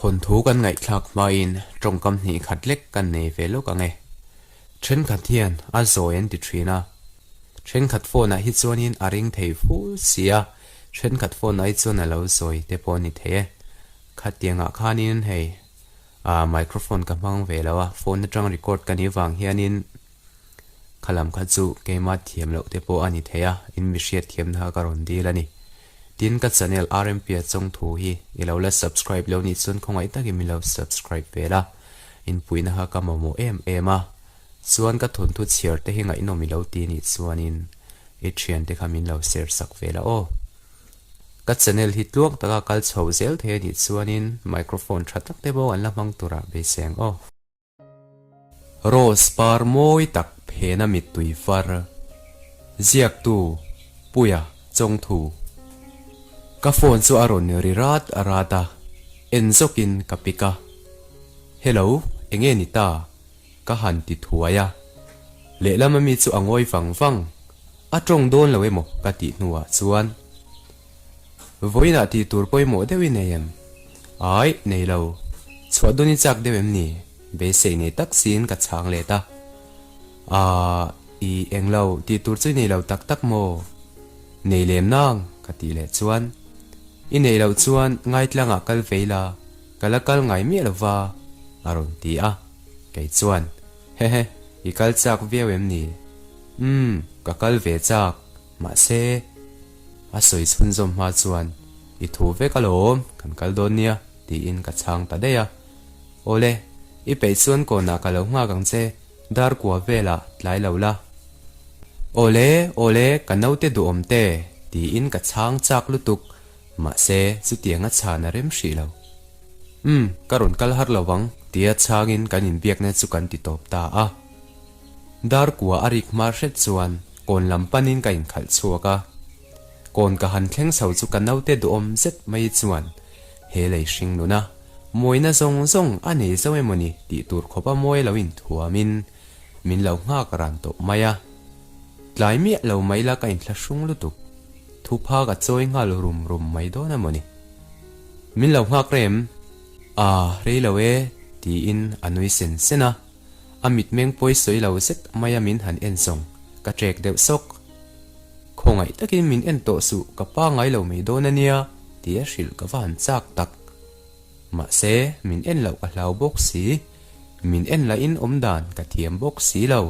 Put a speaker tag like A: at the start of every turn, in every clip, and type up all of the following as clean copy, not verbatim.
A: Thawnthu kan ngaihthlak hmain tawngkam hnih khat lek kan nei ve lawk ang e. Thenkhat hian a zawi an ti thin a, thenkhat phone ah hi chuanin a ring thei fu si a, thenkhat phone ah hi chuan a lo zawi te pawh a ni thei e. Khatiangah khanin hei ah microphone ka hmang ve lo a, phone atang record ka nih vang hianin Kha lam kha chu keimah thiam loh te pawh a ni thei a, in mi hriat thiamna kha ka rawn dil a ni. Tin, ka channel RMP a chawng thu hi i lo la subscribe lo nih chuan khawngaih takin min lo subscribe ve la, inpuihna kha ka mamawh em em a. Chuan ka thawnthu chhiar te hi ngaihnawm i lo ti nih chuanin i thiante kha min lo share sak ve la aw. Ka channel hi tluang taka kal chho zel thei a nih chuanin microphone tha tak te pawh an la hmang turah beiseng aw. Rose par mawi tak phena mittui far. Ziaktu, Puia, Chawngthu. Ka phone chu a rawn ri rat rat a, en zawkin ka pick a. Hello, enge ni ta? Ka han ti thuai a. Lehlam ami chu a ngawi vang vang. A tawng dawn lo emaw ka tih hnuah chuan. Vawiinah tih tur pawimawh deuh i nei em? Ai, nei lo. Chhuah dawn i chak deuh em ni? Beisei nei tak siin ka chhang let a. Aaa, i eng lo, tih tur chu i nei lo tak tak maw? Nei lem nang, ka tih leh chuan. I neih loh chuan ngaitlangah kal vei la, ka la kal ngai miah lo va, a rawn ti a. Kei chuan, Hehe, i kal chak viau em ni? Umm, ka kal ve chak. Mahse, a sawi chhunzawm hma chuan, I thu vek alawm, kan kal dawn nia, tiin ka chhang ta daih a. Awle, i peih chuan kawnah ka lo nghak ang che, dar kua velah tlai lo la. Awle, awle, ka naute duhawm te, tiin ka chhang chak lutuk, mahse, chutiang a chhan a rem hrih lo. Umm, ka rawn kal har lo ang, tia chhangin kan inbiakna chu kan ti tawp ta a. Dar kua a rik hma hret chuan kawn lam panin ka inkhalh chhuak a. Kawn ka han thleng chho chu ka naute duhawm zet mai chuan he lei hring nuna mawina zawng zawng a nei zo emawni tih tur khawpa mawi lo inthuamin min lo nghak ran tawh mai a. Tlai miah lo mai la ka inthlahrung lutuk. Thupha ka chawi nghal rum rum mai dawn emawni. Min lo nghak rem? Ah, rei lo e, tiin a nui sen sen a. A mitmeng pawi sawi lo zet mai a min han en zawng, ka trek deuh sawk. Khawngaih takin min en tawh suh, ka pa ngai lo mai dawn a nia, ti a hrilh ka va han chak tak. Mahse, min en loh ka hlau bawk si, min en lahin awm dan ka thiam bawk si lo.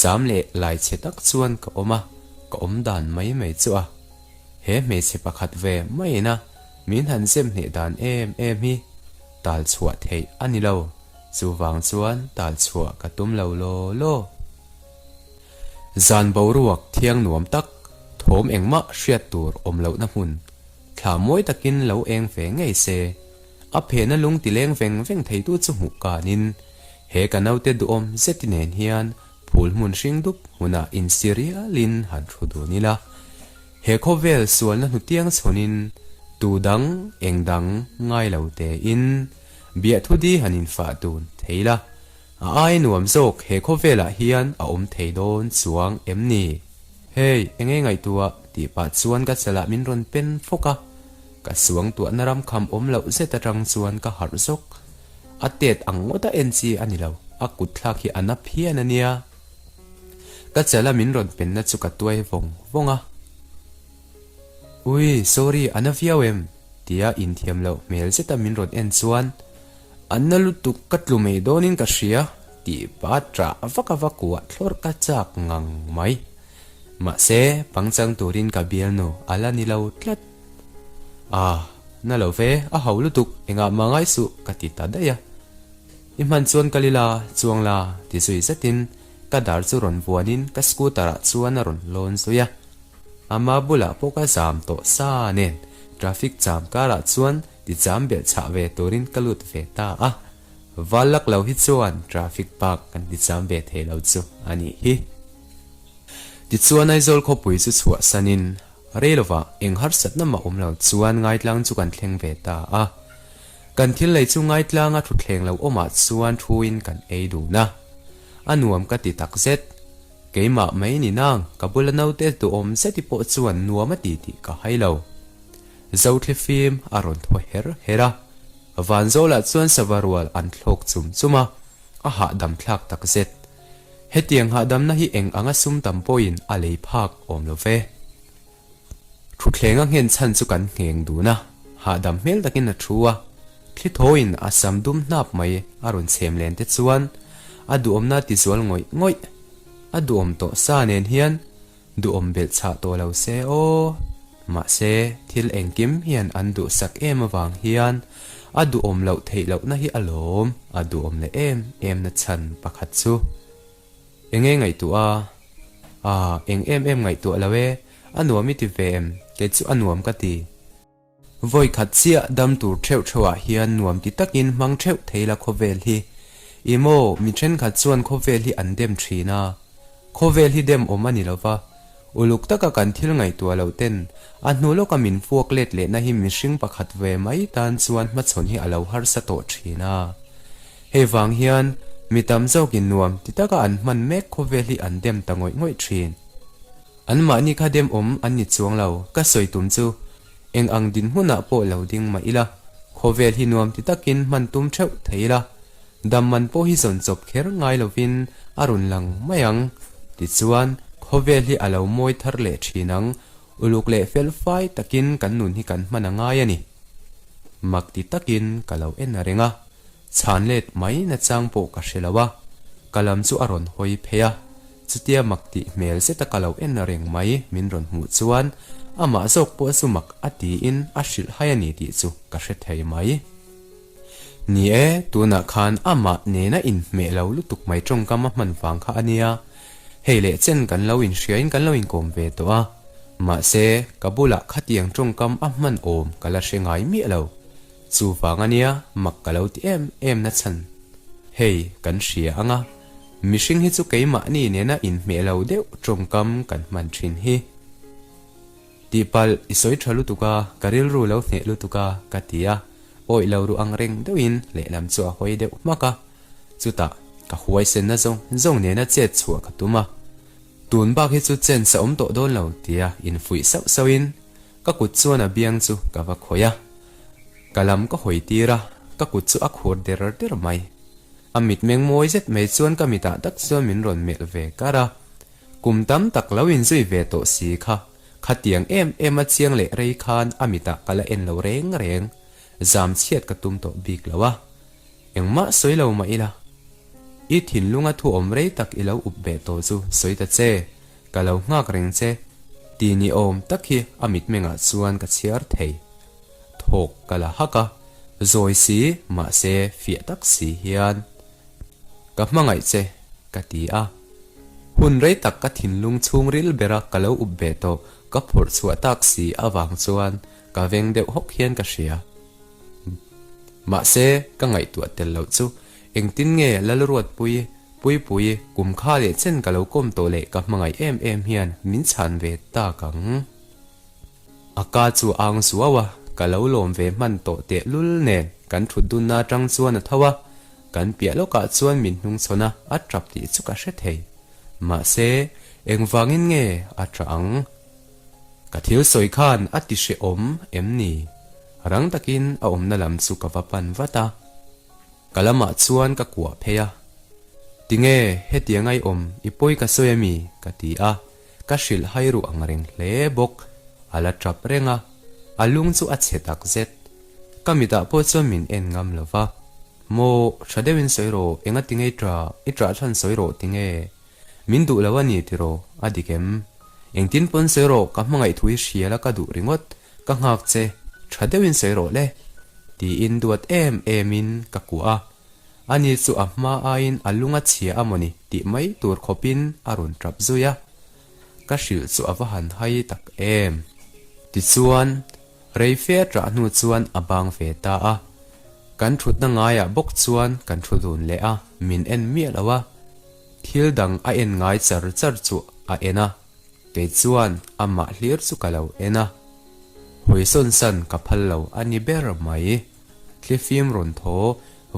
A: Zam leh lai chhe tak chuan ka awm a, ka awm dan mai mai chu a. He hmeichhe pakhat ve maiin a min han zem hneh dan em em hi tal chhuah theih a ni lo. Chuvang chuan tal chhuah ka tum lo law law. Zan boruak thiang nuam tak, thawm engmah hriat tur awm lohna hmun, thla mawi takin lo eng ve ngei se. A phehna lung ti leng veng veng theitu chu hmuh kanin, he ka naute duhawm zeti nen hian phul hmun hring dup hmunah insi rialin han thu dun ila. He khawvel sualna hnutiang chhawnin tu dang eng dang ngai lo tein Biahthu di han infah dun thei la, a ai nuam zawk he khawvelah hian a awm thei dawn chuang em ni? Hey, enge ngaihtuah? tih pah chuan ka chalah min rawn pen fawk a, ka suangtuahna ram kham awm loh zet atang chuan ka harh zawk. A tet ang ngawt a en chi a ni lo, a kut thlak hi a na phian a nia. Ka chala min rawn penna chu ka tuai vawng vawng a. Ui, sorry, a na viau em? Tia inthiam loh hmel zeta min rawn en chuan, A na lutuk ka tlu mai dawnin ka hria, tih pah ṭah vak a va kuah thlawrh ka chak ngang mai. Mahse, pangchang turin ka bialnu a la ni lo tlat. Ah, na lo ve, a ho lutuk, engah mah ngai suh, ka ti ta daih a. I hman chuan kal ila, chuang la, ti zui zetin ka dar chu rawn vuanin ka scooter ah chuan a rawn lawn zui a. Ama bulah pawh ka zam tawh sa nen traffic jam karah chuan ti jam belh chhah ve turin ka lut ve ta a, val lak lo hi chuan traffic bak kan ti jam ve thei lo chu a nih hi. Tichuan Aizawl khawpui chu chhuahsanin rei lovah eng harsatna mah awm lo chuan ngaitlang chu kan thleng ve ta a. Kan thil lei chu ngaitlanga thutthleng lo awmah chuan thuin kan ei dun a, a nuam ka ti takzet. Keimah mai ni nang, ka bula naute duhawm zeti pawh chuan nuam a ti tih ka hai lo. Zothli fim a rawn thaw her her a. Vanzawlah chuan sava rual an thlawk chum chum a, a hahdam thlak tak zet. Hetiang hahdamna hi eng anga sum tam pawhin a lei phak awm lo ve. Thutthleng a nghen chhan chu kan ngheng dun a, hahdam hmel takin a thu a, thli thawiin a sam dum hnap mai a rawn chhem len te chuan a duhawmna a tizual ngawih ngawih. A duhawm tawh sa nen hian duhawm belh chhah tawh lo se aw. Mahse, thil engkim hian an duhsak em avang hian a duhawm loh theih lohna hi a lawm, a duhawm leh em em na chhan pakhat chu. Enge ngaihtuah a? Aaa, eng em em ngaihtuah lo e, a nuam i ti ve em? Kei chu a nuam ka ti. Vawi khat chiah dam tur theuh theuhah hian nuam ti takin hmang theuh thei la khawvel hi. I maw, mi thenkhat chuan khawvel hi an dem thin a. Khawvel hi dem awm a ni lova. Uluk taka kan thil ngaihtuah loh ten a hnu lawka min fuak let lehna hi mihring pakhat ve mai tan chuan hmachhawn hi a lo harsa tawh thin a. Hei vang hian mi tam zawkin nuam ti taka an hman mek khawvel hi an dem ta ngawih ngawih thin. Anmahni kha dem awm an ni chuang lo, ka sawi tum chu eng ang dinhmunah pawh lo ding mah ila, khawvel hi nuam ti takin hman tum theuh thei ila, dam man pawh hi zawn chawp kher ngai lovin a rawn lang mai ang. Tichuan, khawvel hi a lo mawi thar leh thin ang, uluk leh fel fai takin kan nun hi kan hman a ngai a ni. Mak ti takin ka lo en a reng a. Chhan let mai nachang pawh ka hre lo a, ka lam chu a rawn hawi phei a, chutia mak tih hmel zeta ka lo en reng mai min rawn hmuh chuan amah zawk pawh chu mak a tiin a hrilh hai a ni tih chu ka hre thei mai. Ni e, tunah khan amah nena inhmeh lo lutuk mai tawngkam a hman vang kha a nia, hei leh chen kan lo inhriain kan lo inkawm ve tawh a, mahse ka bulah khatiang tawngkam a hman awm ka la hre ngai miah lo. Chuvang a nia mak ka lo ti em em na chhan. Hei, kan hria ang a, mihring hi chu keimahni nena inhmeh lo deuh tawngkam kan hman thin hi. Tihpalh, i sawi tha lutuk a, ka rilru lo hneh lutuk a, ka ti a, awih lo ru ang reng deuhin lehlam chu a hawi deuh hmak a. Chutah, ka huaisenna zawng zawng nena chet chhuah ka tum a. Tun bak hi chu chance a awm tawh dawn lo tia infuih sauh sauhin Ka kut chuan a biang chu ka va khawih a, ka lam ka hawi tir a, ka kut chu a khur der der mai. A mitmeng mawi zet mai chuan ka mitah tak chuan min rawn melh ve kar a, kum tam tak lo inzui ve tawh si kha, khatiang em em a chiang leh rei khan a mitah ka la en lo reng reng, zam chhiat ka tum tawh bik lo a, engmah sawi lo mah ila. I thinlunga thu awm rei tak i lo up beh tawh chu sawi ta che, Ka lo nghak reng che, ti ni awm tak hi a mitmengah chuan ka chhiar thei. Thawk ka la hak a, zawi si mahse fiah tak si hian, Ka hmangaih che, ka ti a. Hun rei tak ka thinlung chhungril bera ka lo up ve tawh ka phawrh chhuah tak si avang chuan ka veng deuh hawk hian ka hria. Mahse, ka ngaihtuah tel loh chu engtin nge Lalruatpui Puipui, kum kha leh chen ka lo kawm tawh leh ka hmangaih em em hian min chhan ve tak ang. A ka chu a ang zuau a, ka lo lawm ve hman tawh teh lul nen kan thut dunna atang chuan a tho a, kan piah lawkah chuan min hnungchhawn a, a tap tih chu ka hre thei. Mahse, engvangin nge a tah ang? Ka thil sawi khan a ti hrehawm em ni? Rang takin a awmna lam chu ka va pan vat a. Ka lamah chuan ka kuah phei a, Tinge hetiang ai awm i pawi ka sawi ami? ka ti a, ka hrilh hai ruh ang reng hle bawk. A la tap reng a, a lung chu a chhe tak zet. Ka mitah pawh chuan min en ngam lo va, Maw, tha deuhin sawi rawh, enga tinge i tah, i tah chhan sawi rawh tinge? Min duh lo a ni tiraw? A dik em? Engtin pawn sawi rawh, ka hmangaih thu hi hria la ka duh ringawt, ka nghak che, tha deuhin sawi rawh le. Tiin duat em emin ka kuah a, ani chu a hma aiin a lung a chhia a mawni tih mai tur khawpin a rawn tap zui a, ka hrilh chu a va han hai tak em. Tichuan, rei fe ṭah hnu chuan a bang ve ta a, kan ṭhutna ngaiah bawk chuan kan ṭhu dun leh a, min en miah lo a. Thil dang a en ngai char char chu a en a, kei chuan amah hlir chu ka lo en a. Hawisawn san ka phal lo a ni ber mai. Thlifim rawn thaw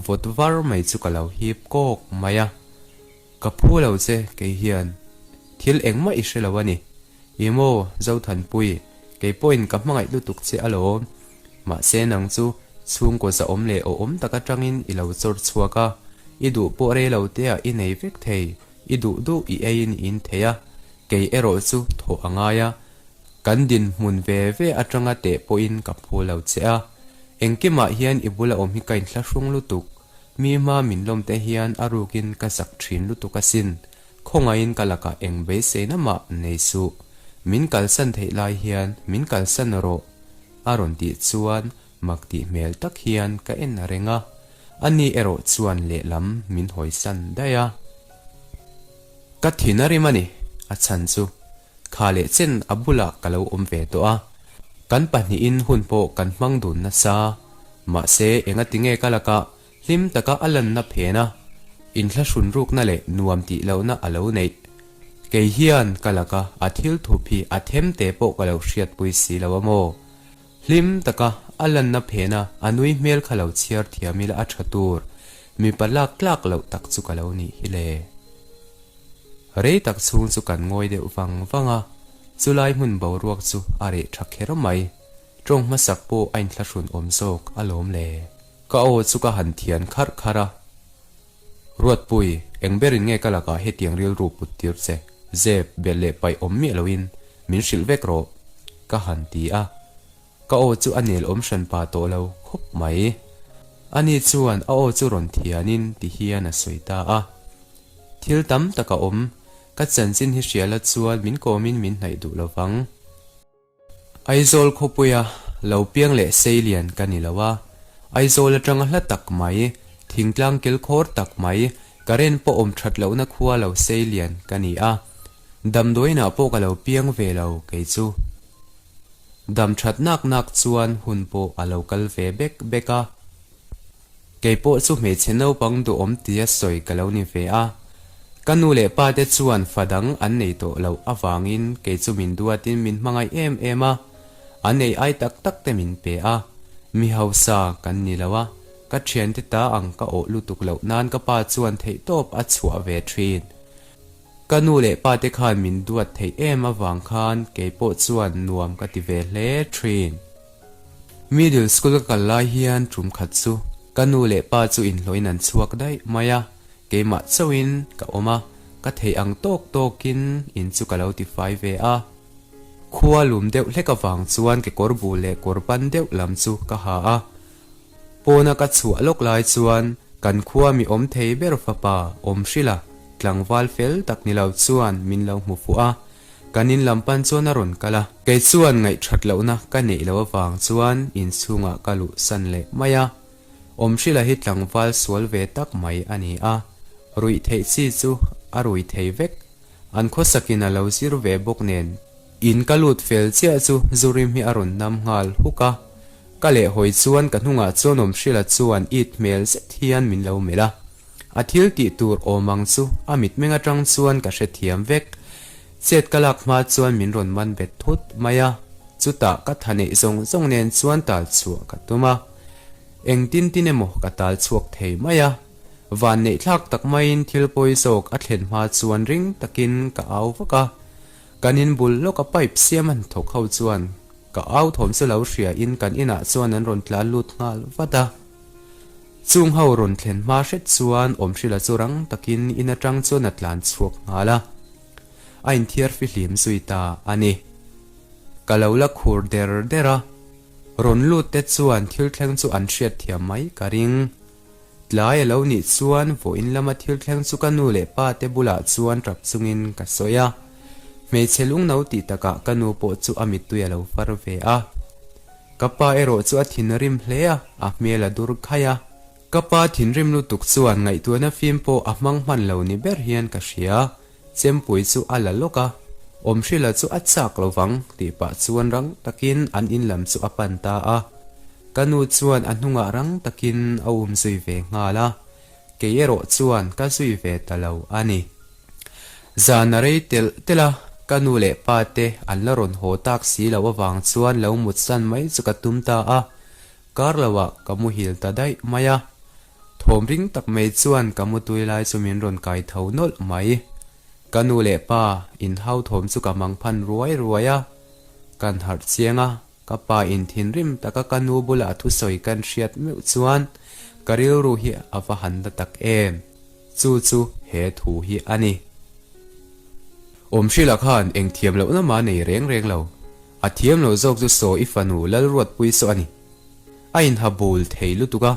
A: vawt var mai chu ka lo hip kawk mai a. Ka phu lo che kei hian thil engmah i hre lo a ni. I maw Zothanpui, kei pawhin ka hmangaih lutuk che alawm. Mahse nang chu. Chhungkaw zahawm leh awhawm tak atangin i lo chawr chhuak a, i duh pawh rei lo teah i nei vek thei, i duh duh i eiin i in thei a, kei erawh chu thawh a ngai a, kan dinhmun ve ve atanga teh pawhin ka phu lo che a. Engkimah hian i bula awm hi ka inthlahrung lutuk, mi hma min lawm te hian a rukin ka zak thin lutuk asin, Khawngaihin ka lakah eng beiseina mah nei suh, min kalsan theih lai hian min kalsan rawh a rawn tih chuan mak tih hmel tak hian ka en reng a, ani erawh chuan lehlam min hawisan daih a. Ka thin a rim a ni, a chhan chu kha leh chen a bulah ka lo awm ve tawh a, kan pahnihin hun pawh kan hmang dun nasa, mahse engatinge ka lakah Hlim taka a lanna phen a, inthlahrun rukna leh nuam tih lohna a lo neih. Kei hian ka laka a thil thup hi a them te pawh ka lo hriatpui si lo a maw? Hlim taka a lanna phen a, a nui hmel kha lo chhiar thiam ila a tha tur, mipa lak tlak loh tak chu ka lo nih hi le. Rei tak chhung chu kan ngawi deuh vang vang a, chulai hmun boruak chu a reh tha kher mai. Tawng hmasak pawh a inthlahrun awm zawk alawm le. Ka aw chu ka han thian kharh kharh a. Ruatpui, eng berin nge ka lakah hetiang rilru put tir che? Zep, belh leh paih awm miah loin min hrilh vek rawh, ka han ti a. Ka aw chu a nel awm hran pa tawh lo khawp mai. Ani chuan a aw chu rawn thianin ti hian a sawi ta a. Thil tam tak a awm, ka chanchin hi hria la chuan min kawmin min hnaih duh lo vang. Aizawl khawpuia lo piang leh seilian ka ni lo a, Aizawl atanga hla tak mai, thingtlang kilkhawr tak mai, current pawh awm that lohna khua lo seilian ka ni a, damdawiinah pawh ka lo piang ve lo kei chu. Dam that nak nak chuan hun pawh a lo kal ve bek bek a. Kei pawh chu hmeichhe naupang duhawm tia sawi ka lo ni ve a. Ka nu leh pa te chuan fa dang an nei tawh loh avangin kei chu min duatin min hmangaih em em a, an ei ai tak tak te min pe a. Mi hausa kan ni lo a, ka thiante ta ang ka awh lutuk loh nan ka pa chuan theihtawp a chhuah ve thin. Ka nu leh pa te khan min duat theih em avang khan kei pawh chuan nuam ka ti ve hle thin. Middle school ka kal lai hian tum khat chu ka nu leh pa chu inhlawhin an chhuak daih mai a, keimah chauhin ka awm a, ka theih ang tawk tawkin in chu ka lo tifai ve a. Khua lum deuh hlek avang chuan kekawr bul leh kawr ban deuh lam chu ka ha a. Pawna ka chhuah lawk lai chuan kan khua mi awm thei ber fapa awm hrilh a, tlangval fel tak ni lo chuan min lo hmu fuh a. Kan in lam pan chuan a rawn kal a. Kei chuan ngaihthat lohna ka neih loh avang chuan inchhungah ka luh san leh mai a. Awmhrila hi tlangval sual ve tak mai a ni a, ruih theih chi chu a rui thei vek. An khawsakin a lo zir ve bawk nen. In ka lut fel chiah chu Zurim hi a rawn nam nghal huk a. Ka lehhawi chuan ka hnungah chuan Awmhrila chuan it hmel zet hian min lo melh a. A thil tih tur awm ang chu a mitmeng atang chuan ka hrethiam vek. Chet ka lak hma chuan min rawn man bet thut mai a, chutah ka tha neih zawng zawng nen chuan tal chhuah ka tum a. Engtin tin emaw ka tal chhuak thei mai a. Van neih thlak tak maiin thil pawi zawk a thlen hma chuan ring takin ka au vak a. Kan in bul lawka pipe siam an thawk ho chuan ka au thawm chu lo hria in kan inah chuan an rawn tlan lut nghal vat a. Chung ho rawn thlen hma hret chuan Awmhrila chu rang takin in atang chuan a tlan chhuak nghal a, a inthiar fihlim zui ta a ni. Ka lo la khur der der a, rawn lut te chuan thil thleng chu an hriat thiam mai ka ring. Tlai a lo nih chuan vawiin lama thil thleng chu ka nu leh pa te bulah chuan tap chungin ka sawi a, hmeichhe lungno tih takah ka nu pawh chu a mittui a lo far ve a. Ka pa erawh chu a thinrim hle a, a hmel a dur khaih a. Ka pa thinrim lutuk chuan ngaihtuahna fim pawh a hmang hman lo ni ber hian ka hria. Chempui chu a la lawk a, Awmhrila chu a chak lo vang tih pah chuan rang takin an in lam chu a pan ta a. Ka nu chuan a hnungah rang takin a um zui ve nghal a, kei erawh chuan ka zui ve ta lo a ni. Zan a rei telh telh a, ka nu leh pa te an la rawn haw tak si loh avang chuan lo mut san mai chu ka tum ta a, kar loah ka muhil ta daih mai a. Thawm ring tak mai chuan ka mutui lai chu min rawn kai tho nawlh mai. Ka nu leh pa inhau thawm chu ka mang phan ruai ruai a, kan harh chiang a. Ka pa in thinrim taka ka nu bula a thusawi kan hriat meuh chuan ka rilru hi a va han la tak em. Chu chu he thu hi a ni. Awmhrila khan eng thiam lohna mah nei reng reng lo. A thiam lo zawk chu saw i fanu Lalruatpui saw a ni. A inha bul thei lutuk a,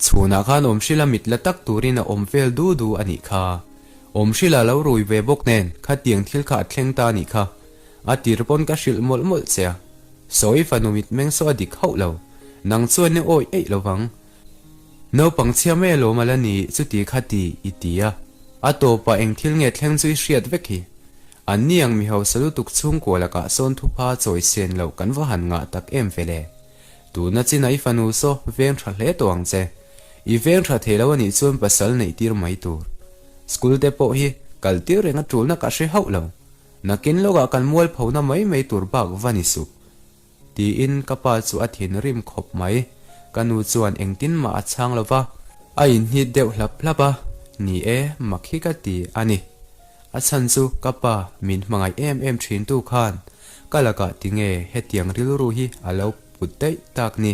A: chhunah khan Awmhrila mit la tak turin a awm vel du du a nih kha. Awmhrila lo rui ve bawk nen khatiang thil kha a thleng ta a nih kha. A tir pawn ka hrilh mawlh mawlh che a, saw i fanu mitmeng saw a dik hauh lo. Nang chuan i awih eih lovang. Naupang chhia mai alawm a la ni chuti kha ti i ti a. A tawpah eng thil nge thleng chu i hriat vek hi. An ni ang mi hausa lutuk chhungkua lakah sawn thupha chawi sen loh kan va han ngah tak em ve le. Tuna chin a i fanu saw veng tha hle tawh ang che. I veng tha thei lo a nih chuan pasal neih tir mai tur. School te pawh hi kal tir reng a tulna ka hre hauh lo. Nakin lawkah kan mualphona mai mai tur bak va ni suh. Tiin ka pa chu a thinrim khawp mai. Ka nu chuan engtin mah a chhang lo va, a inhnit deuh hlap hlap a, Ni e, mak hi ka ti a ni. A chhan chu ka pa min hmangaih em em thintu khan ka lakah tinge hetiang rilru hi a lo put daih tak ni.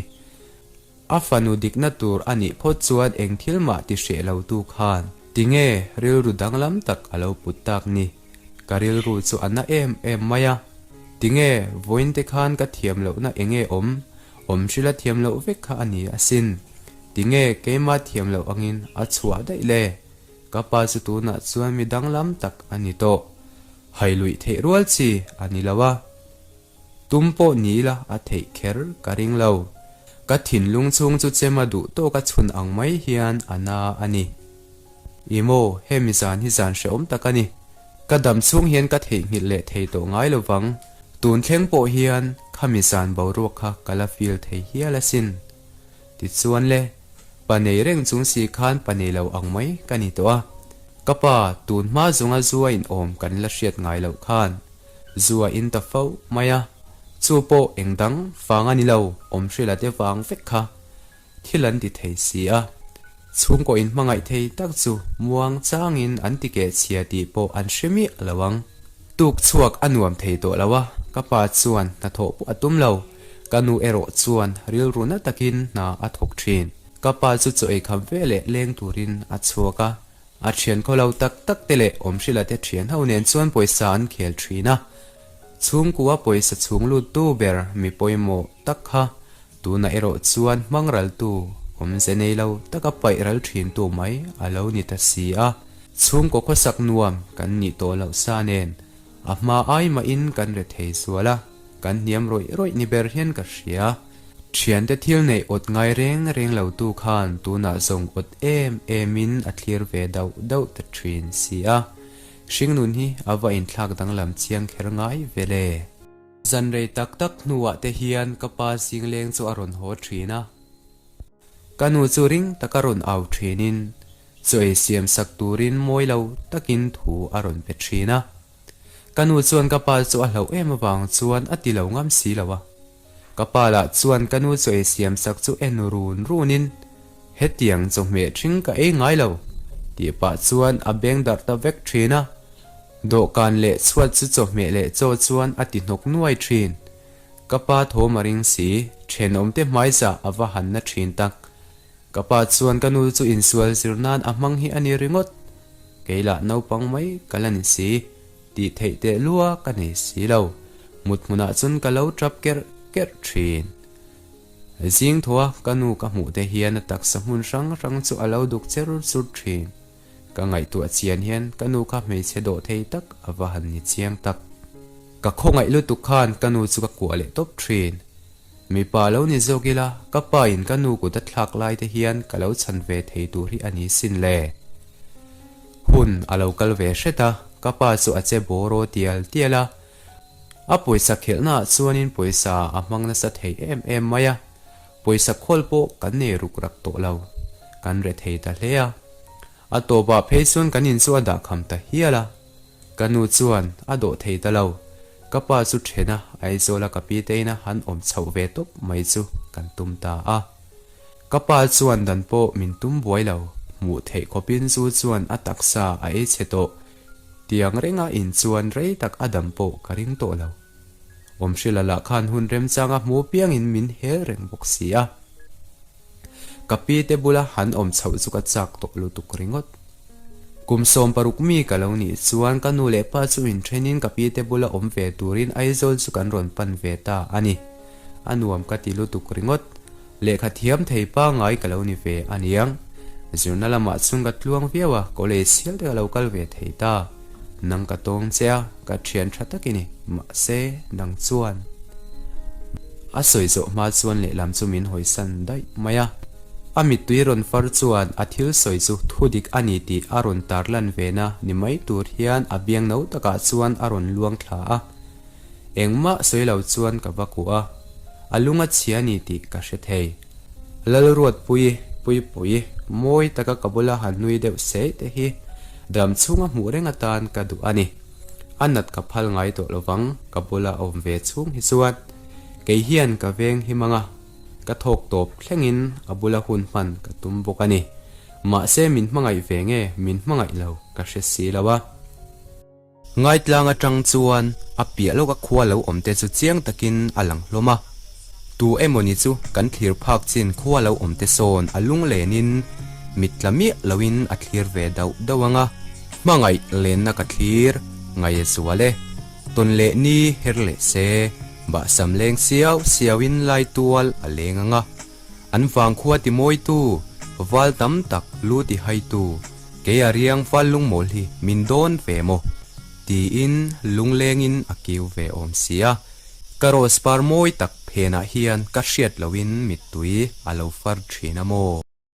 A: A fanu dikna tur a nih phawt chuan eng thil mah ti hreh lo tu khan tinge rilru danglam tak a lo put tak ni. Ka rilru chu a na em em mai a, tinge vawiin te khan ka thiam lohna enge awm, awm hrila thiam loh vek kha a ni asin. Tinge keima thiam loh angin a chhuah daih le? Ka pa chu tunah chuan mi danglam tak a ni tawh. Hai luih theih rual chi a ni lo a. Tum pawh ni ila a theih kher ka ring lo. Ka thinlung chhung chu chema duh tawk a chhun ang mai hian a na a ni. I maw, hemi zan hi zan hrehawm tak a ni. Ka dam chhung hian ka theihnghilh leh thei tawh ngai lo vang. Tun thleng pawh hian khami zan boruak kha ka la feel thei hial asin. Tichuan le, pa nei reng chung si khan pa nei lo ang mai ka ni tawh a. Ka pa, tun hma zunga zu a inawm kan la hriat ngai loh khan zu a in ta fo mai a. Chu pawh eng dang vang a ni lo, awmhrila te vang vek kha thil an ti thei si a. Chhungkaw in hmangaih thei tak chu muang changin an ti keh chhia tih pawh an hre miah lo ang. Tuk chhuak a nuam thei tawh lo a, ka pa chuan hnathawh pawh a tum lo. Ka nu erawh chuan rilru na takin hna a thawk thin. Ka pa chu chaw ei kham ve leh leng turin a chhuak a, a thian khaw lo tak tak te leh awmhrila te thian ho nen chuan pawisa an khel thin a. Chhungkua pawisa chhung lut tu ber mi pawimawh tak kha tunah erawh chuan hmang raltu awmze nei lo taka paih ral thin tu mai a lo ni ta si a. Chhungkaw khawsak nuam kan nih tawh loh sa nen A hma ai mahin kan re thei zual a, kan hniam rawih rawih ni ber hian ka hria. Thiante thil neih awt ngai reng reng lo tu khan tunah zawng awt em emin a thlir ve dauh dauh ta thin si a. Hringnun hi a va inthlak danglam chiang kher ngai ve le. Zan rei tak tak hnuah te hian ka pa zingleng chu a rawn haw thin a. Ka nu chu ring taka rawn au thinin Chaw ei siam sak turin mawi lo takin thu a rawn pe thin a. Ka nu chuan ka pa chu a hlauh em avang chuan a ti lo ngam si lo a. Ka pa lah chuan ka nu chaw ei siam sak chu en run runin, Hetiang chawhmeh thing ka ei ngai lo, tih pah chuan a beng darh ta vek thin a. Dawhkan leh chhuat chu chawhmeh leh chaw chuan a ti hnawk nuai thin. Ka pa thawm a ring si, thenawmte hmaizah a va han na thin tak. Ka pa chuan ka nu chu insual zir nan a hmang hi a ni ringawt. Kei lah naupang mai ka la ni si, tih theih teh lua ka nei si lo. Mut hmunah chuan ka lo tap kerh kerh thin. Zing thaw a ka nu ka hmuh te hian a taksa hmun hrang hrang chu a lo duk cher chur thin. Ka ngaihtuah chian hian ka nu kha hmeichhe dawh thei tak a va han ni chiang tak. Ka khawngaih lutuk khan ka nu chu ka kuah leh tawp thin. Mipa lo ni zawk ila, ka pa in ka nu kut a thlak lai te hian ka lo chhan ve thei tur hi a ni sin le. Hun a lo kal ve hret a, ka pa chu a che bawraw tial tial a. A pawisa khelhna ah chuanin pawisa a hmang nasa thei em em mai a, pawisa khawl pawh kan nei ruk rak tawh lo, kan re thei ta hle a. A tawpah phei chuan kan in chu a dahkham ta hial a. Ka nu chuan a dawh thei ta lo. Ka pa chu then a, Aizawla ka pi teina han awm chhoh ve tawp mai chu kan tum ta a. Ka pa chuan dan pawh min tum buai lo, hmuh theih khawpin zu chuan a taksa a ei chhe tawh. Tiang renga in chuan rei tak a dam pawh ka ring tawh lo. Awmhrila lah khan hun remchanga hmu piangin min hel reng bawk si a. Ka pi te bula han awm chhoh chu ka chak tawh lutuk ringawt. Kum 16 mi ka lo nih chuan ka nu leh pa chu inthenin ka pi te bula awm ve turin Aizawl chu kan rawn pan ve ta a ni. A nuam ka ti lutuk ringawt. Lehkha thiam thei pangngai ka lo ni ve a niang. Zirna lamah chuan ka tluang viau a, college hial te ka lo kal ve thei ta. Nang ka tawng che a, ka thian tha tak i ni. Mahse, nang chuan. A sawi zawh hma chuan lehlam chu min hawisan daih mai a. A mittui rawn far chuan a thil sawi chu thu dik a ni tih a rawn tarlan ve na ni mai tur hian a biang no takah chuan a rawn luang thla a. Engmah sawi lo chuan ka va kuh a, a lung a chhia ni tih ka hre thei. Lalruatpui, Puipui, mawi taka ka bula han nui deuh sei te hi dam chhunga hmuh reng atan ka duh a ni. A nat ka phal ngai tawh lovang ka bula awm ve chhung hi chuan kei hian ka veng hi mang a, ka thawk tawp thlengin a bula hun hman ka tum bawk a ni. Mahse min hmangaih ve nge min hmangaih lo ka hre si lo a. Ngaitlang atang chuan a piah lawka khua lo awm te chu chiang takin a lang hlawm a. Tu emawni chu kan thlir phak chin khua lo awm te sawn a lunglenin mit tla miah loin a thlir ve dauh dauh ang a. Hmangaih lenna ka thlir ngaih a zual e. Tawn leh ni her leh se, bahsam leng siau siauin lai tual a leng ang a. An vangkhua ti mawitu, val tam tak lu ti haitu, kei a riang val lungmawl hi min dawn ve maw? tiin lunglengin a kiu ve awm si a. Ka rose par mawi tak phenah hian ka hriat lohin mittui a lo far thin a maw?